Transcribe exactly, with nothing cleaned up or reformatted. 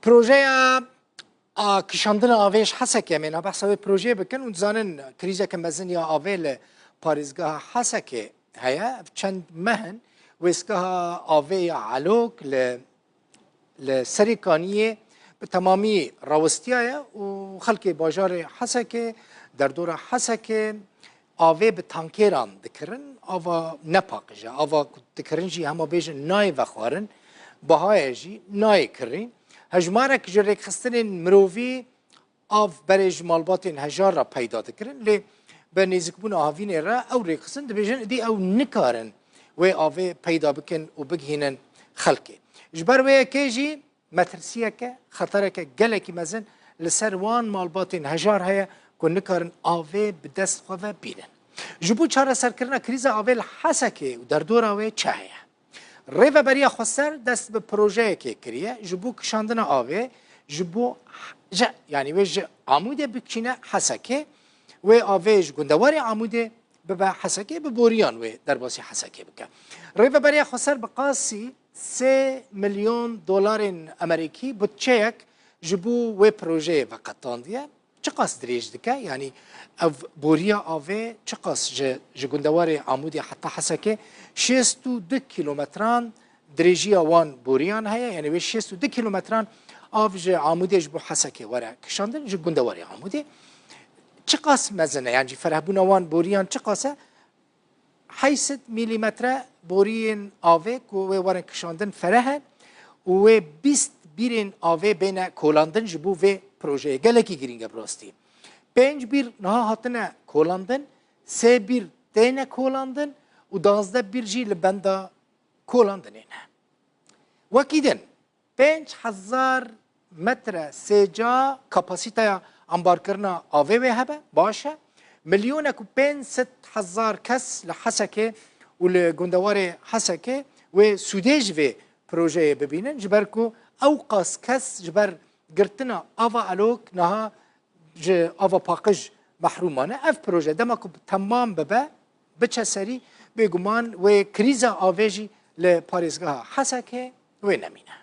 Projeya a kişandina avê ji Hesekê, em ê niha behsa wê projeyê bikin. Hûn dizanin krîzeke mezin ya avê li parêzgeha Hesekê heye. Ev çend meh in wêsgeha avê ya Elok li, li Serê Kaniyê bi temamî rawistiyaye û xelkê bajarê Hesekê, derdora Hesekê, avê bi tankêran dikirin, ava ne paqij e. Ava ku dikirin jî hema bêjin nayê vexwarin, bihayê jî nayê kirîn. Hejmarek ji rêkxistinên mirovî av berê ji malbatên hejar re peyda dikirin, lê bi nêzîkbûna havînê re ew rêkxistin dibêjin, êdî ew nikarin wê avê peyda bikin û bigihînin xelkê. Ji ber wê yekê jî metirsiyeke, xetereke gelekî mezin li ser wan malbatên hejar heye ku nikarin avê bi dest xwe ve bînin. Ji bo çareserkirina krîza avê li Hesekê û derdora wê çi heye? Rêveberiya Xweser dest bi projeyekê kiriye ji bo kişandina avê ji bo, ji, yanî wê ji Amûdê bikişîne Hesekê, wê avê ji gundewarê Amûdê bibe Hesekê, bi boriyan wê derbasî Hesekê bike. Rêveberiya Xweser bi qasî sê milyon dolarên Amerîkî budçeyek ji bo wê projeyê veqetandiye. Çiqas dirêj dike? Yanî ev boriya avê çiqas ji, ji gundewarê Amûdê heta Hesekê? Şêst û du kîlometran dirêjiya wan boriyan heye. Yanî wê şêst û du kîlometran av ji Amûdê ji bo Hesekê were kişandin, ji gundewarê Amûdê. Çiqas mezin e? Yanî ferehbûna wan boriyan çiqas e? Heyşt sed mîlîmetre boriyên avê ku wê werin kişandin fereh e û wê bîst bîrên avê bêne kolandin ji bo vê projeyê. Gelekî girîng e bi rastî. Pênc bîr niha hatine kolandin, sê bîr têne kolandin û duwazdeh bîr jî li benda kolandinê ne. Wekî din, pênc hezar metre sêca kapasîteya ambarkirina avê wê hebe, baş e. Milyonek û pênc sed hezar kes li Hesekê û li gundewarê Hesekê wê sûdê ji vê projeyê bibînin, ji ber ku ew qas kes ji ber girtina ava Elok niha ji ava paqij mehrûm mane. Ev proje dema ku temam bibe, biçe serî, bêguman wê krîza avê jî li parêzgeha Hesekê wê nemîne.